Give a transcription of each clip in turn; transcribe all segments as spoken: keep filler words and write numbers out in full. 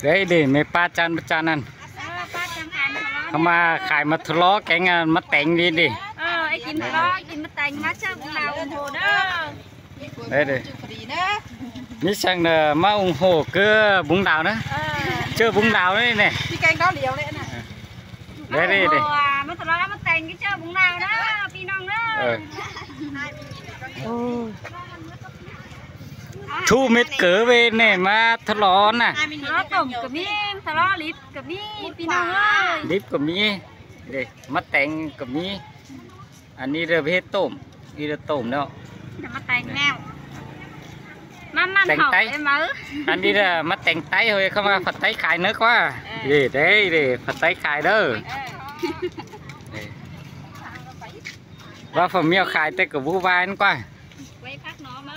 Đảy đi, ꞌmí ꞌpá ꞌchăn ꞌpá ꞌchăn ꞌnặn. Khảu ꞌmá khai ꞌmá ꞌthọ lo kéng ăn ꞌmá téng đi đi. Ơ, ꞌchí kin ꞌthọ lo, ꞌchí kin ꞌmá téng ꞌmá ꞌchớ ꞌmá ủng hộ đé. Đảy đi. ꞌMí săng đé ꞌmá ủng hộ ꞌcứ búng đao ꞌnớ. Ơ. ꞌChớ búng đao ꞌnị ꞌnị. Đi kéng đó liều lẹ ꞌnạ. Đảy đi đi. Ủng hộ, à, ꞌmá ꞌthọ lo ꞌmá téng ꞌcứ ꞌchớ búng đao ꞌnớ, ꞌpi ꞌnọng ꞌnớ. Ơ. Thu mết cớ ꞌvế ꞌnị ꞌmá ꞌthọ lo ꞌnạ. Th-, lo tôm ꞌcọ ꞌmí, th-, lo líp ꞌcọ ꞌmí, ꞌpi ꞌnọng ơi. Líp ꞌcọ ꞌmí. Đi, ꞌmá téng ꞌcọ ꞌmí. Ăn ꞌnị đé ꞌhế tôm, ꞌnị đé tôm ꞌnớ. Đé ꞌmá téng ꞌnẹo. ꞌMá ꞌmắn téng hảư Táy. Ăn ꞌnị đé ꞌmá téng Táy thôi, khảu ꞌmá phạt Táy khai ꞌnớ ꞌquá. Ơ. Đi, đảy đi, phạt Táy khai đé. Ơ. Đi. ꞌVa phả ꞌmẹo khai té ꞌcọ bú ꞌva ꞌnặn ꞌquá. Quay phát nó mà.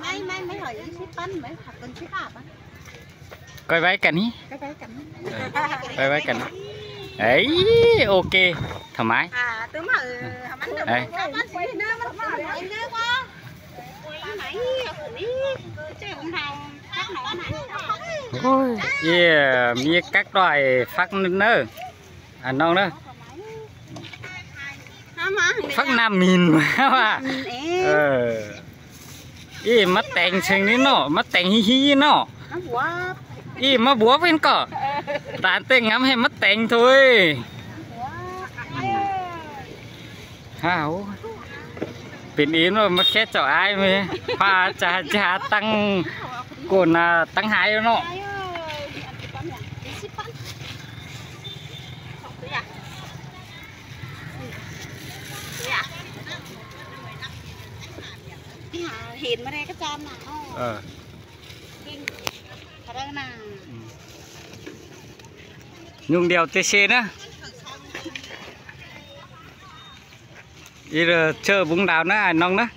Mai, mai, mai hỏi ý ship ꞌpắn, mai hỏi cần ship ả ꞌpắn. Coi váy cắn ý. Coi váy cắn. Ờ, coi váy cắn. Đấy, ok, thoải mái. À, tớ mà, ừ, hả, bắn được. Đấy. Bắn được, bắn được. Ôi, yeah, ꞌmí các loại phác ꞌnớ. À, ꞌnọng ꞌnớ. Phác ꞌnặn ꞌmịn ꞌva. Ờ. Ê, ꞌmá téng seng ꞌnị ꞌnớ, ꞌmá téng hí hí ꞌnớ. Ê, ꞌmá búa ꞌvến ꞌcọ. Tán té ngắm ꞌhế ꞌmá téng thôi. Hả, ôi. Pên ên ꞌva ꞌmá khé chảu ải ꞌmí. Pha chả chả tăng côn à, tăng hai ꞌnớ. Hên ꞌmá đé cá chăm nả ꞌnớ. Ờ. Hên. Khả năng nả. Ừ. Nhung đeo tê xê ꞌnớ. Đi đé ꞌchớ búng đao ꞌnớ, à, ꞌnọng ꞌnớ.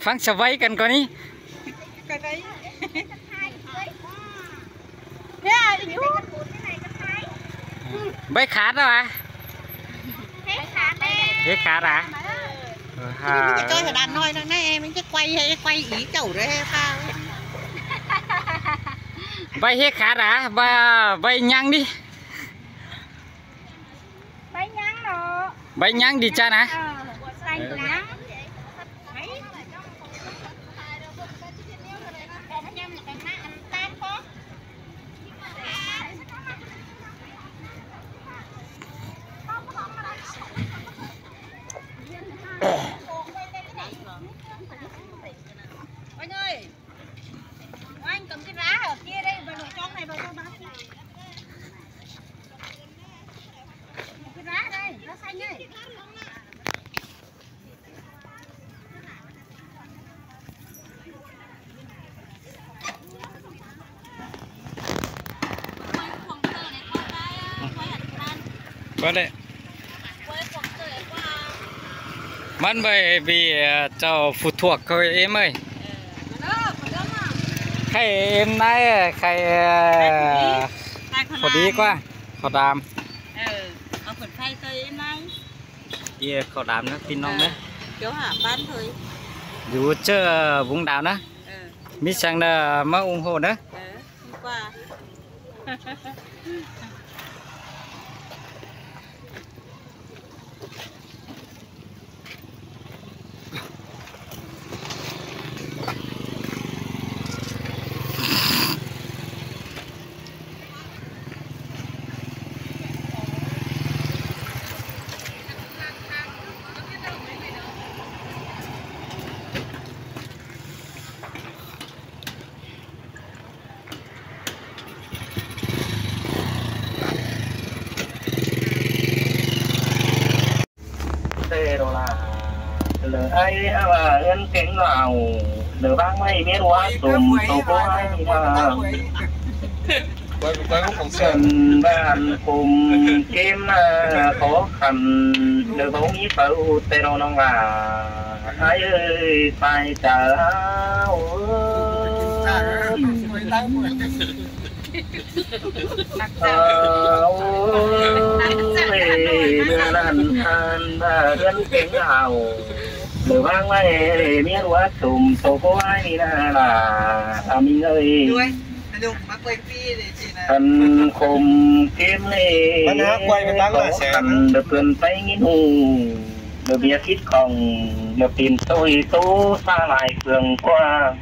Phắng sa váy căn con ý. Váy khát đó à? Hết khát à? Ờ, ha. Cái đàn nói nó, nó em cái quay hay quay ý chậu đấy hay sao? Váy hết khát à? Ba, váy nhăng đi. Bánh nhắn đó. Bánh nhắn đi chăn hả? Ờ, bánh nhắn. Anh ơi, anh cầm cái lá ở kia đây, bà nội trong này, bà cho bác. Cái lá đây, lá xanh đây. Có đấy. Mắn ꞌvạy vì, ờ, chảu phủ thuộc thôi em ơi. Khay em nái, khay, ờ, khay khảu đi ꞌquá, khảu đam. Ờ, khảu đam ꞌnớ, ꞌpi ꞌnọng ꞌnớ. Ờ, kiểu hả, bán thôi. Dú ꞌchớ, ờ, Vũng Đào ꞌnớ. Ờ. ꞌMí săng ꞌnớ ꞌmá ủng hộ ꞌnớ. Ờ, đi qua. Tê đồ là lờ ai à, và ươn kéng vào lờ bác mày biết quá tùm tô bố ai mà. Khăn bản khôm kêm, à, khó khăn, đơ báu ꞌmí phaư ꞌtẹ ꞌnọng ꞌnọng ꞌva. Ái ơi, ꞌpái chảu ơi. Ơ, ôi, ꞌmưa ꞌnặn ꞌtan ꞌva ꞌhướn kéng ꞌlẹo. Đơ ꞌváng ꞌmá ꞌhê ꞌmía ꞌlúa sôm tô ꞌcọ ái ꞌnị ꞌna ꞌva. À, ꞌmí ơi. Khăn khôm kêm ꞌnị. ꞌMắn hák quay ꞌmá ꞌtáng khó khăn đơ ꞌpươn ꞌpéng ꞌnị ꞌhụ. Đơ ꞌviạk khít khong, đơ pên ꞌtội ꞌtố ꞌsa lai phường ꞌquá.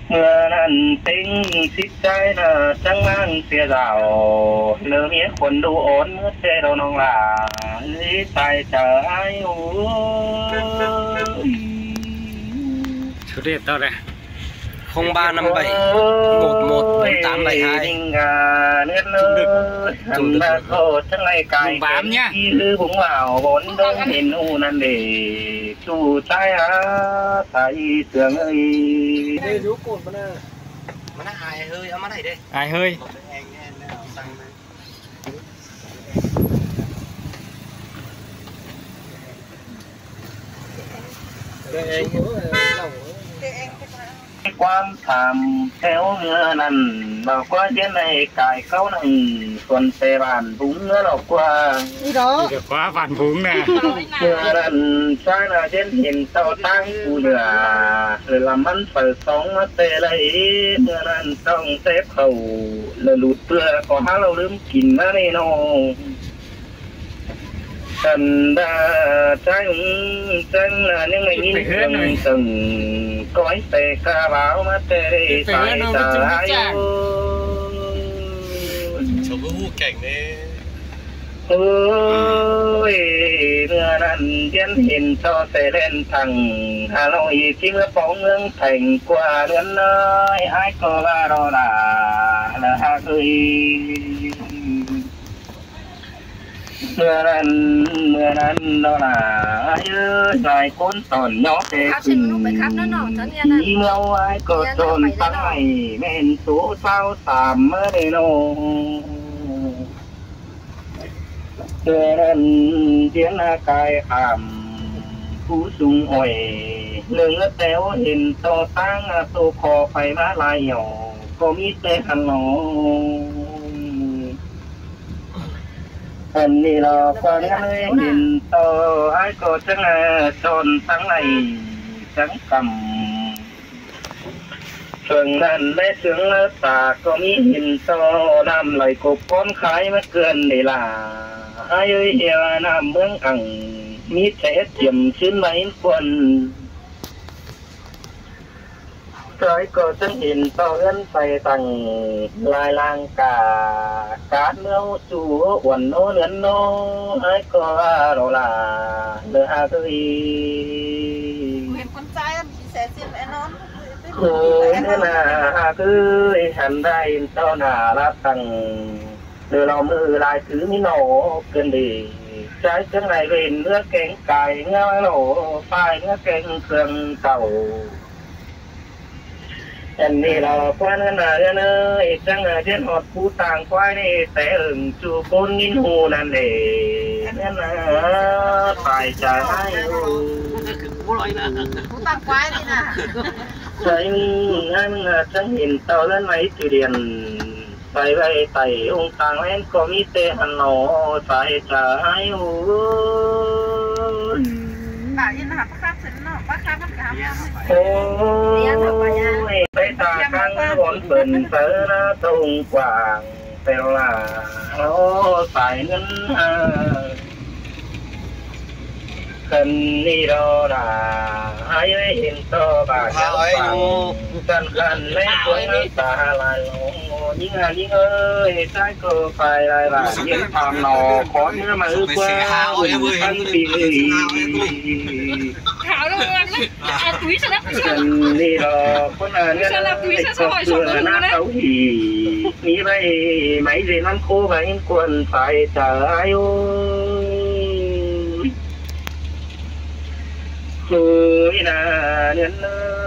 ꞌMưa ꞌnặn ꞌtếng síp ꞌchái ꞌna chắng ꞌmáng sia dảo, đơ ꞌmía khuôn đu ón ꞌmứa ꞌtẹ ꞌnọng ꞌnọng ꞌva. Ới, ꞌpái chảu ái ơi. Số điện thoại này. Không ba năm bảy một một bốn tám bảy hai. Trung Đức. Trung Đức. Trung Đức. Bám nhá. Búng vào bốn đôi miền U ꞌnặn để chủ trai hả? Tài tưởng ơi. Đây, rú cột mà nè. Mà nó ai hơi, mà này đây. Ai hơi. ꞌQuám tham theo ꞌmưa ꞌnặn, ꞌlẹo ꞌquá ꞌdiến ꞌnị cai cáu ꞌnặn, khuôn ꞌtẹ bản búng ꞌmứa ꞌlẹo ꞌquá. ꞌQuá bản búng ꞌnạ. ꞌMưa ꞌnặn, ꞌchái ꞌna ꞌdiến hên ꞌtạu ꞌtáng cu lửa, lỏ ꞌlắm ꞌmắn phaư sóng ꞌmá ꞌtẹ ꞌlạy, ꞌmưa ꞌnặn ꞌtong tép khảu, lỏ lụt ꞌpưa ꞌcọ hák ꞌlẹo ꞌlứm kin ꞌmá ꞌnị ꞌnọ. Khăn đa ꞌchái ꞌhung chắng ꞌna ꞌnhắng ꞌnhính ꞌtếng tơng, cói ꞌtẹ ca báo ꞌmá ꞌtẹ ꞌlạy, ꞌpái chảu ái ơi. Ôi, ꞌmưa ꞌnặn ꞌdiến hên ꞌtọ ꞌtẹ ꞌlen thẳng, Hà Nội ꞌchí ꞌmứa phóng ꞌmướng Thành ꞌquá ꞌlươn ới, ái ꞌcọ ꞌva ꞌló đa, lỏ hák ơi. ꞌMưa ꞌnặn, ꞌmưa ꞌnặn ꞌnọ ꞌna, ái ơi, lai ꞌcốn tỏn ꞌnhó ꞌtẹ khửn. Cí ꞌmưa ái ꞌcọ chọn ꞌtáng ꞌnị, ꞌmen số sáu tám ꞌmá ꞌnị ꞌnọ. ꞌMưa ꞌnặn ꞌdiến ꞌna cai khảm, cú sung ỏi, ꞌnưng ꞌtẹo hên ꞌtọ ꞌtáng, tô kho pay ꞌmá lai ẻo, ꞌcọ ꞌmí ꞌtẹ hăn ꞌnọ. Hăn ꞌnị ꞌlẹo ꞌquá ꞌnhắng ới hên ꞌtọ, ái ꞌcọ chắng, à, chọn ꞌtáng ꞌnị, chắng căm. Sương ꞌnặn ꞌmé sương ꞌlớ ta ꞌcọ ꞌmí hên ꞌtọ, ꞌnặm lay cộp cón khai ꞌmá ꞌcươn ꞌnị lả. Ái ơi, ꞌhiạk ꞌnặm ꞌmướng ẳng, ꞌmí ꞌtẹ chiêm ꞌsướng ꞌmá ꞌhính khuôn. Ái ꞌcọ chắng hên ꞌtọ ꞌlươn pay tẳng lai lang cả, cát ꞌmứa ꞌchu uôn ꞌnô ꞌlươn ꞌnô, ái ꞌcọ ꞌva ꞌló đa, lỏ hák ơi. Ôi, ꞌnớ ꞌna hák ơi, hăn đa hên ꞌtọ ꞌna láp tẳng, lỏ ꞌló ꞌmự lai thứ ꞌmí ꞌnọ ꞌcươn đi, ꞌchái chắng lai ꞌvến ꞌmứa kéng cai ꞌngá ꞌló, pay ꞌmứa kéng khương cảu. Hăn ꞌnị ꞌló ꞌquá ꞌnớ ꞌna ꞌnớ, chắng ꞌna ꞌdiến ꞌhọt pú tang ꞌquái ꞌnị, ꞌtẹ ưng ꞌchu ꞌcốn ꞌnghín ꞌhụ ꞌnặn đê. ꞌNớ ꞌna, ꞌpái chảu ái ơi. Pú tang ꞌquái ꞌnị ꞌna. Chắng, ꞌnặn, chắng hên ꞌtọ ꞌlươn ꞌmá ꞌchu điên. Pay ꞌvạy tảy ung tang ꞌlén ꞌcọ ꞌmí ꞌtẹ hăn ꞌnọ, ꞌpái chảu ái ơi. Ôi, pay ta căng bón phơn phaư ꞌna tông quảng, pay lả, ơ, ꞌpái ꞌngớn, à. Khăn ꞌnị ꞌló đa, ái ơi, hên ꞌtọ ꞌva kéo pang, chăn khăn ꞌmé cuông ta lai ꞌnọng, ꞌnhính à ꞌnhính ơi, ꞌchái ꞌcọ pay lai ꞌva ꞌnhính tham ꞌnọ, khót ꞌmứa ꞌmá ư ꞌquá, ui, ꞌpắn pi ơi. Khăn ꞌnị ꞌló, ꞌcốn ꞌna ꞌnhính ơi, ꞌcọ ꞌcưa ꞌna cáu hỉ, ꞌmí ꞌvạy, ꞌmá dên ꞌmắn khô ꞌva ꞌhính khuôn ꞌpái chảu ái ơi. Ôi, ꞌna ꞌnhính ơi.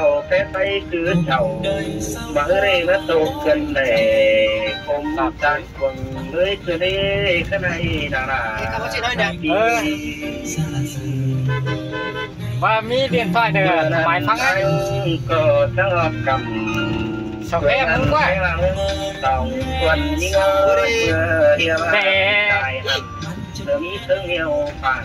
khảu pé pay cứ chảu, ꞌmá ꞌhứ ꞌlế ꞌmá tô cơn đảy, khôm tán cuông ꞌlới cứ đé khá ꞌnị nả nả. ꞌVa ꞌmí điện thoại đảy mái phắng ꞌnị. ꞌCọ chắng ꞌhọt căm. Sau ké ꞌmứng ꞌquá. Tỏng cuông ꞌnị ngó, ꞌmưa hiêm ꞌva đảy hẳn, ꞌmưa ꞌmí tớng hiêu phản.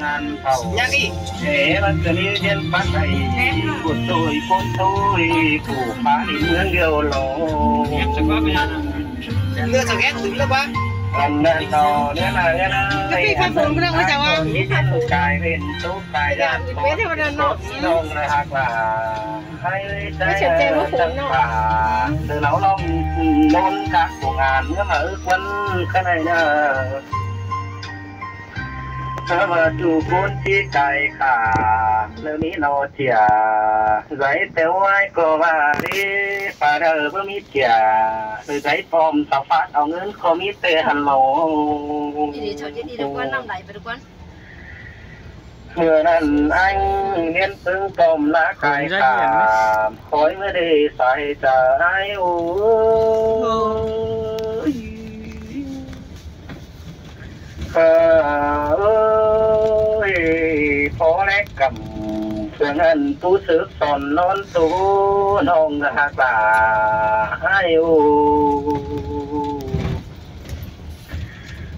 ꞌnặn ꞌnhắng ꞌnị. Ê, ꞌmắn ꞌcọ ꞌnị ꞌdiến pắt đảy, ꞌcốn tôi, ꞌcốn tôi, phủ phá đi ꞌmướng điêu lô. ꞌNhớ sau ghét tứm ꞌlẹo báu? ꞌNặn ꞌnặn ꞌnọ, ꞌnhớ ꞌnặn, ꞌnhớ ꞌnặn. Cái phi pha phốn ꞌmắn ꞌnọng ꞌmá chảu a? Cái pha phốn. Cai bên tố cai đạn, cái phi pha phốn ꞌnặn ꞌnọ. Nông là hạc là. Hãy ꞌmá chảu ꞌchẹ ꞌmá phốn ꞌnọng. Từ nấu lòng nôn các của ngàn nữa mà ước vấn cái này là. Hơ ꞌva ꞌchu ꞌcốn ꞌchí cai khả, lơ ꞌmí lo chia, giấy téo ai cô ꞌva đi, phả đơ bơ ꞌmí chia, lơ giấy phom sau phát au ꞌngớn cô ꞌmí tê hẳn lô. Đi đi, cháu đi đi được quan năm đáy, được quan. Hưa ꞌnặn anh miến tứng tôm lá cai khả, khói mới đi sai chả ai ui. Ơ, ơi, phó lét cẩm, phương ăn tú sướng son non tú nông hạc là ai u.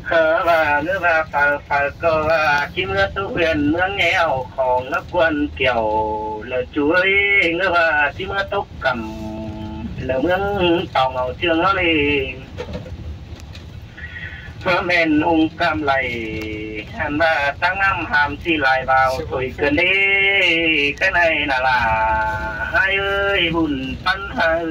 Hơ ꞌva ꞌngớ ꞌva phao phao ꞌcọ ꞌva ꞌchí ꞌmứa tốc huyện ꞌmướng ꞌnéo khong ꞌnớ ꞌquan kiẻo lơ chuối ꞌngớ ꞌva ꞌchí ꞌmứa tốc cẩm lơ ꞌmướng tòng au ꞌchương ꞌnớ ꞌlị. ꞌMá ꞌmen ung cam lay, ăn ꞌva ꞌtáng ꞌnặm ham ꞌchí lai bao thôi cơn đi, cái này là là ai ơi bun ꞌpắn ai.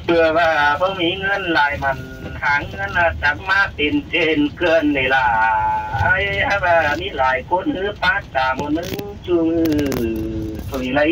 Bưa ꞌva báu ꞌmí ꞌngớn lai mẳn, háng ꞌngớn ꞌnạ chắc ꞌmá pên trên cơn đi là ai. Hák ꞌva ꞌmí lai ꞌcốn ꞌhứ pát ta một ꞌnưng ꞌchu thôi lai.